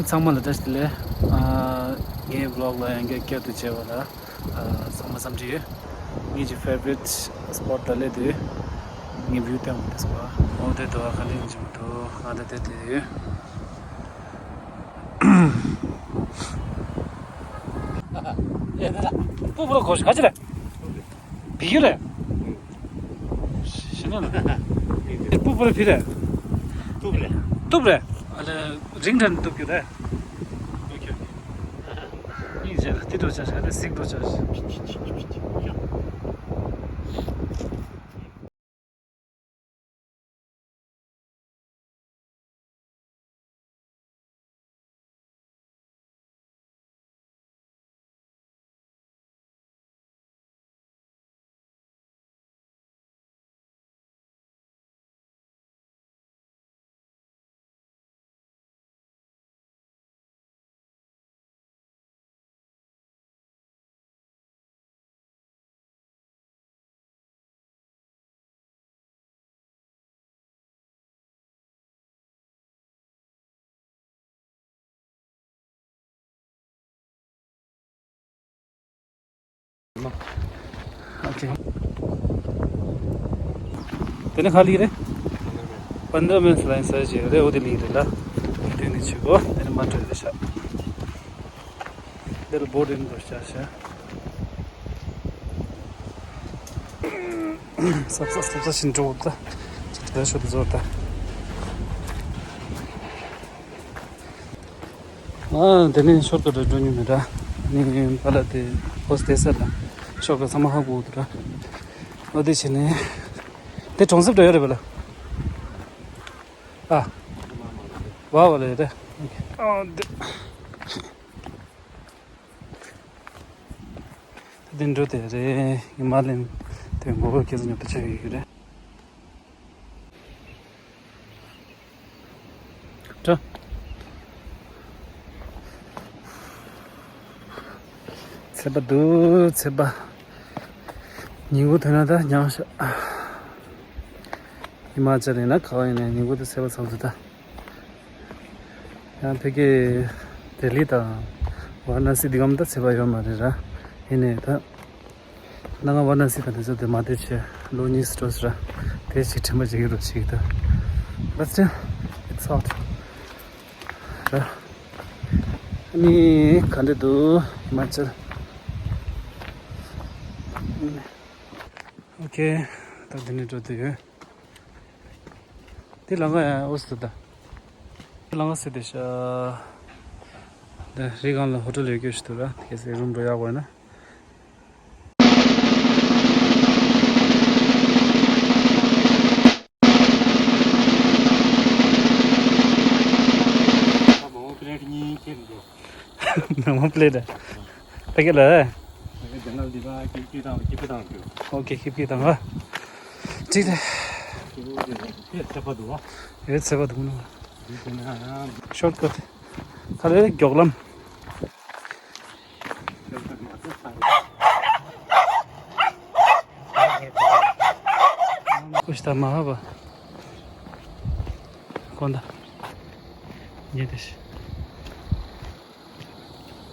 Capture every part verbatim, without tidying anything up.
ཚང་མ་ལ་བཀྲ་ཤིས་བདེ་ལེགས། ཨ། ངའི་vlog་ལ་ཡང་བསྐྱར་བསྐྱར་དུ་མཇལ་བ་ལ། ཨ། ཚང་མ་འཚམས་འདྲི་ཡོད། ངེད་ཀྱི་favourite spot་ལ་སླེབས་དུས་ངས་view་སྟོན་མི་འདུག་པ། འོ་དེ་འདུག་ག་ལེར་འཇིགས་མི་འདུག་ང་ད་དེ་དེ་ཡོད། སྤུ་བོར་གོ་ཤ་ག་ཅི་རེད། བི་ཡུ་རེད། ཤི་ན་ལ། སྤུ་བོར་བི་རེད། ཏུབ་རེད། ཏུབ་རེད། ཨ་ལེ། རིང་དྲན་ཏུབ་རྒྱུ་རེད། ཨོ་ཁེ། ཨིན་ཇེ་ལ་ཏི་ཏོ་ཆ་ཤ་ཏི་སིག་ཏོ་ཆ་ཤ། ཨོ་ཁེ། དེ་ནས་ག་ལི་རེད། པན་དྲ་མིལ་ལ་ཡིན་ས་ཞིག་རེད། འོ་དེ་ལི་རེད་ལ། དེ་ནས་ཆུ་གོ་དེ་ནས་མ་འགྲོ་རེད་ཤག་དེར་བོ་ཏིང་འགྲོ་ཤག་ཤག་སབ་སབ་སབ་སབ་ཤིན་འགྲོ་ད། ཅི་ད་ཤོད་ཟོར་ད། ཨ། དེ་ནས་ཤོར་ཀ་ར་འགྲོ་མྱོང་མེད་ར། ནི་པ་ལ་དེ་ཧོས་ཏེ་སར་ལ་ཤོར་ཀ་ཚང་མ་ཧ་གོ་འདུག་ར། ཨོ་དེ་བྱས་ནས་དེ་གྲོང་གསེབ་འགྲོ་ཡོད་རེད་པ་ལ། ཨ། བ་བ་ལ་ཡོད་རེད། ཨོ་དེ། དེ་འགྲོ་དེ་རེད། ཉི་མ་ལན་དེ་མགོ་བོ་སྐྱེ་ཚོ་ཉོ་པ་ཆགས་ཡོད་རེད། འགྲོ། ཚད་པ་འདུག་ཚད་པ། ཉིན་གུང་ཐོན་ན་ད་ཉང་ཤ། ཧི་མ་ཅལ་ཡིན་ན་ག་བ་ཡིན་ན་ཉིན་གུང་དུ་ཚད་པ་ཚང་འདུག་ད། ཡང་ཕ་གི་ལྡི་ལི་དང་ཝཱ་ར་ཎ་སི་འདི་གམ་ད་ཚད་པ་ཡོད་མ་རེད་ར། ཡིན་ནའི་ད། ད་ང་ཝཱ་ར་ཎ་སི་དང་དེ་ཚོ་དེ་མ་བསྡད་བྱས་ལོ་གཉིས་སུ་འགྲོ་ཟེར་ར། དེ་ཞིག་དྲན་པ་བརྗེད་ཀྱི་རོ་ཞིག་ད། But still, it's hot. ར། ནི་ག་འདྲ་འདུག་ཧི་མ་ཅལ། ཨོ་ཁེ། ད་འདི་ནས་འགྲོ་དུས་ཡོད། དེ་ལ་ང་ཡང་འོ་སི་ད། དེ་ལ་ང་སི་དེ་ཤ། ད་རི་སྒང་ལ་ཧོ་ཊེལ་ཡོད་རྒྱུ་ཞིག་འདུག་ར། གལ་སྲིད་རུམ་འགྲོ་ཡག་པོ་ཡོད་ན། མང་པོ་པི་ལེ་ཊི་གཉིས་ཁྱེར་འགྲོ། མང་པོ་པི་ལེ་ཊི། ཕ་གི་ལ། ཕ་གི་དེ་ནང་འདི་པ་ཀིབ་ཀིབ་དང་ཀིབ་ཀིབ་དང་འགྲོ། ཨོ་ཁེ། ཀིབ་ཀིབ་དང་ཨ། ཅིག་ལ། ཀིབ་ཀིབ་དེ་ཚད་པ་འདུག་ཨ། ཡོད་ཚད་པ་འདུག་ནོ། འདི་དེ་ན་ཡང་། ཤོར་ཀ་ཊི། ག་རེ་མགྱོགས་ལམ། ཀུཤ་ད་མ་ཧ་བ། ཀོན་ད། ཉེ་དེ་ཤི།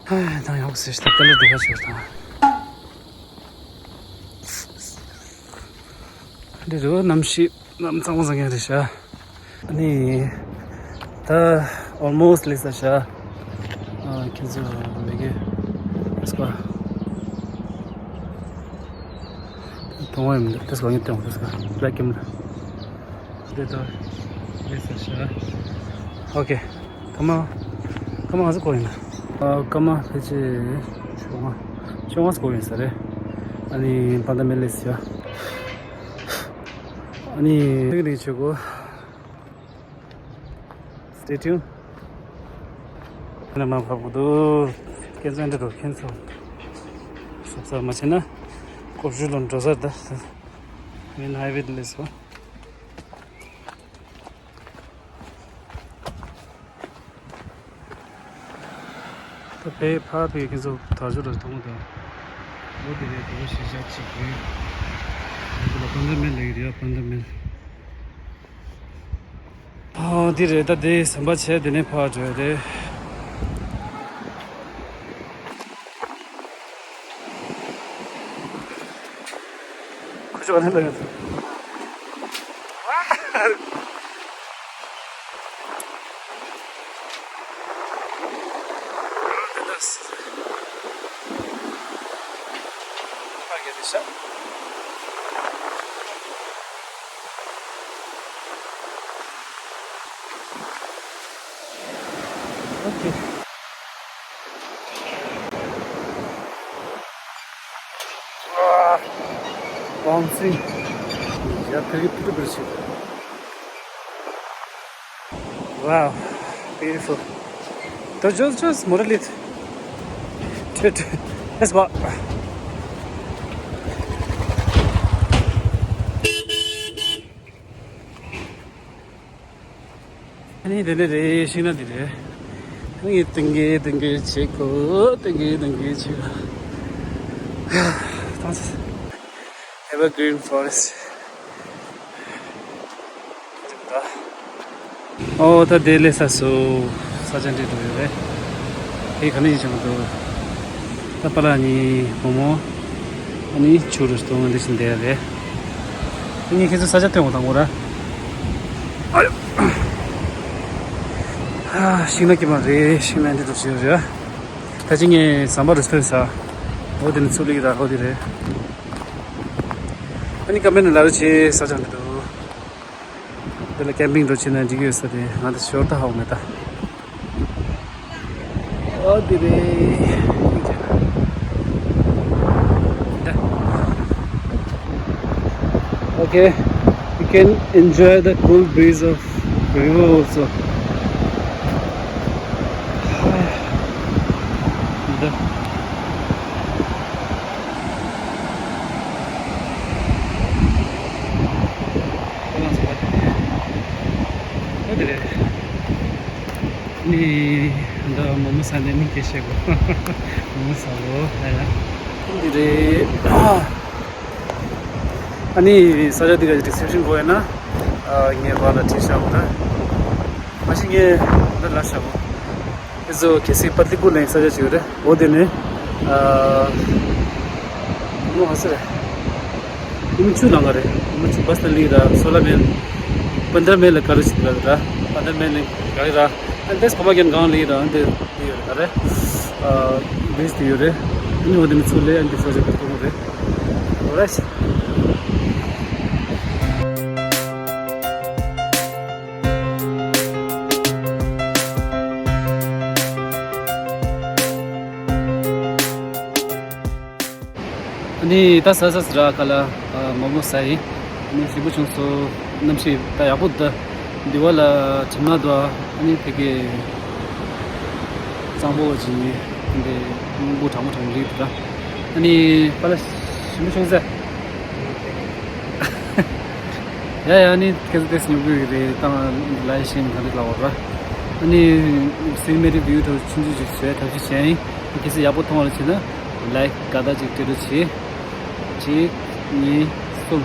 ཧ། ད་ཡག་སེ་ཤི་ད་ཀ་ལ་དེ་ག་ཤོར་ད། འདི་རུ་གནམ་གཤིས་གནམ་གཙང་མ་བཟང་ཡ་རེད་ཤག་ཨ་ནི། ད་almost སླེབས་ས་ཤག་ཨ། ཁྱེད་ཚོ་མི་དགེ་ཨེ་སི་ཀ་མཐོང་བ་ཡིན་མི་འདུག་ཨེ་སི་ཀ་ངས་སྟོན་ཨེ་སི་ཀ་བེག་ཀེམ་ར། འདི་ད་སླེབས་ས་ཤག་ཨོ་ཁེ། སྐར་མ། སྐར་མ་ག་ཚོད་འགོར་ཡིན་ན། ཨ། སྐར་མ་ཕལ་ཆེར་བཅོ་ལྔ། བཅོ་ལྔ་ཙམ་འགོར་ཡིན་ས་རེད། ཨ་ནི་པན་དྲ་མིལ་སླེབས་ཤག་ཨ་ནི་ཐིག་རིག་བྱེད་དགོས། Stay tuned. ནམ་ལངས་བབ་གི་འདུག་ཁྱེད་ཚོ་འདི་འགྲོ་མཁན་ཚོ། གཟབ་གཟབ་མ་བྱས་ན་ཀོ་ཤུ་ལོ་འགྲོ་ས་ད། མེན་ཧའི་ཝེ་དེ་སླེབས་སོང་། ད་ཕའི་ཕར་ཕའི་ཁྱེད་ཚོ་དར་ལྕོག་ལ་མཐོང་གི་འདུག་ལོ་དེ་རེད། དེ་ལོ་ཞེ་ཞག་གཅིག་རེད། དེ་ལ་པན་དྲ་མིལ་ལ་ཡོད་རེད། པན་དྲ་མིལ། ཨོ་འདི་རེད། ད་དེ་ཟམ་པ་བྱས་དེ་ནས་ཕར་འགྲོ་ཡ་རེད། ཅོག་ནི་ལ་ཡོད། Okay. Bouncing. Yeah, pretty, pretty, pretty. Wow, beautiful. Just, just, just more a little. Let's go. ཨ་ནི་དེ་ནས་རེད། ཤིང་ནགས་འདི་རེད། ཨ་ནི་ཏིང་གེ་ཏིང་གེ་བྱེད་གོ། ཏིང་གེ་ཏིང་གེ་བྱེད་གོ། ཐང་ཆད། Evergreen Forest. ཨོ་ད་དེ་ལས་ས་སུ་ས་ཆ་འདི་འགྲོ་ཡོད་རེད། དེ་ག་ནས་ཡིན་ཆོག་འདུག་ད་པ་ལ་ནི་བུ་མོ། ཨ་ནི་ཆུ་རུ་སྟོང་འདི་བཞིན་བསྡད་རེད། ཨ་ནི་ཁྱེད་ཚོ་ས་ཆ་ཐོན་འོང་དང་པོ་ར། ཨ་ཡོ། ཨ་ཤིང་ནགས་ཀྱི་མ་རེད། ཤིང་ནགས་འདི་འདྲ་ཞིག་རེད། ད་ཅི་ངས་ཟམ་པ་རུ་སྟོན་ས། འོ་དེ་ནི་ཚུགས་ལིག་ར་འོ་དེ་རེད། ཨ་ནི་ཀ་མེན་ལ་རུ་ཆེ་ས་ཆ་འདི་འདུག་དེ་ལ་ཀེམ་པིང་འགྲོ་ཕྱིན་ན་འགྲིག་ཡོད་ས་དེ་ང་ད་ཞོར་ད་ཧ་གོ་མེད་ད། ཨོ་དེ་རེད། Okay, you can enjoy the cool breeze of river also. ཨོ་དེ་རེད། ནི་འདི་མོ་མོ་ཟ་ནས་མི་སྐད་བཤད་གོ། མོ་མོ་ཟ་གོ་ཨ་ཡ། འདི་རེད། ཨ་ནི་ས་ཆ་འདི་ག་ཌི་སི་ཀི་རིབ་ཤན་གོ་ཡོད་ན། ཨ་ངས་བར་ལ་བྲིས་བཞག་གོ་ད། མ་གཞི་ངས་འདི་ལ་བཞག་གོ། ཨེ་ཟོ་གལ་སྲིད་པ་ཏི་ཀུ་ལེན་ས་ཆ་ཅིག་ཡོད་རེད། འོ་དེ་ནས་ཨ་མོ་ཧ་སི་རེད། ཨུ་མི་ཆུ་ལང་ག་རེད། ཨུ་མི་ཆུ་བ་སི་ལ་ལི་ར་སོ་ལ་མེལ། པན་དར་མེལ་ལ་ག་རེ་ཞིག་ལ་ར། པན་དར་མེལ་ལ་ག་རེ་ར། ཨན་དེ་སི་ཕ་མ་རྒན་གང་ལི་ར། ཨན་དེ་ལི་ཡོད་རེད་ག་རེ། ཨ་བིས་དེ་ཡོད་རེད། ཨ་ནི་འོ་དེ་ནི་ཚུར་ལས་ཨན་དེ་ས་ཆ་ག་ཐོག་རེད། Alright. ཨ་ནི་ད་ས་ས་སི་ར་ཁ་ལ་མོ་མོ་ཟ་ཡིན། ཨ་ནི་ཞིམ་པོ་བྱུང་སོང་། གནམ་གཤིས་ད་ཡག་པོ་འདུག་འདི་བ་ལ་གྲིབ་ནག་འདུག་ཨ་ནི་ཕ་གི་གཙང་པོ་ཅིག་ཡིན། འདི་སྙིང་པོ་གྲང་མོ་གྲང་མོ་རེད་འདུག་ཨ་ནི་པ་ལ་ཞིམ་པོ་བྱུང་ཟེར། ཡ་ཡ། ཨ་ནི་ཁྱེད་ཚོ་ཏོག་ཙམ་ཉོབ་གི་རེད། ད་ལའི་ཤེས་མི་ག་འདྲ་ལ་བར་ར། ཨ་ནི་སི་ནི་མེ་ཊིག་བིའུ་ཐོག་ཆུང་ཆུང་ཅིག་བཟོས་ཐབས་ཤེས་བྱས་ཡིན། ཁྱེད་ཚོ་ཡག་པོ་མཐོང་བ་ལ་བྱས་ན་ལའིཀ་དགའ་དག་ཅིག་སྤྲད་རོགས་བྱེད། གཅིག་གཉིས། གསུམ།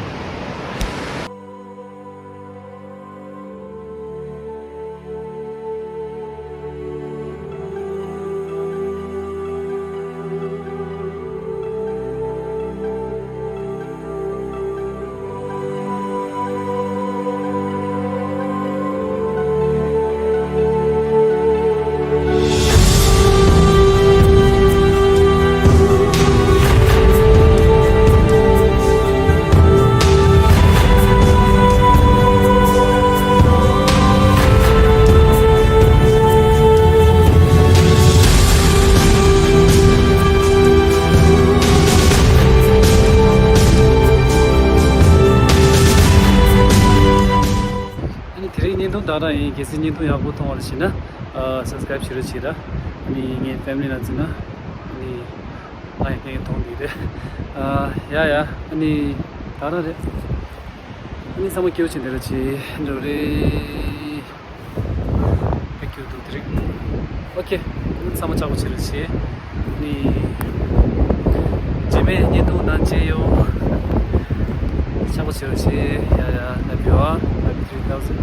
ཨ་ནི་དེ་རིང་བརྙན་ཐུང་དག་རང་ཡིན། གལ་སྲིད་བརྙན་ཐུང་ཡག་པོ་མཐོང་བ་ལ་བྱས་ན་ཨ་སབ་སི་ཀ་རེབ་བྱེད་རོགས་བྱེད་ར། ཨ་ནི་ངའི་ཕེ་མི་ལི་ནང་ཚུད་ན་ཨ་ནི་ང་ཡང་ཕན་ཡོན་མཐོང་འདུག་རེད། ཨ་ཡ་ཡ། ཨ་ནི་དག་རང་རེད། ཨ་ནི་ཚང་མ་སྐྱིད་པོ་བྱས་བསྡད་རོགས་བྱེད། འགྲོ་རེད། ཨེ་ཁྱོད་དུ་དེ་རིང་། ཨོ་ཁེ། ཚང་མ་ལྕགས་པོ་བྱེད་རོགས་བྱེད། ནི། རྗེས་མའི་བརྙན་ཐུང་ནང་མཇལ་ཡོང་། ལྕགས་པོ་བྱེད་རོགས་བྱེད། ཡ་ཡ། Love you all. Happy three thousand.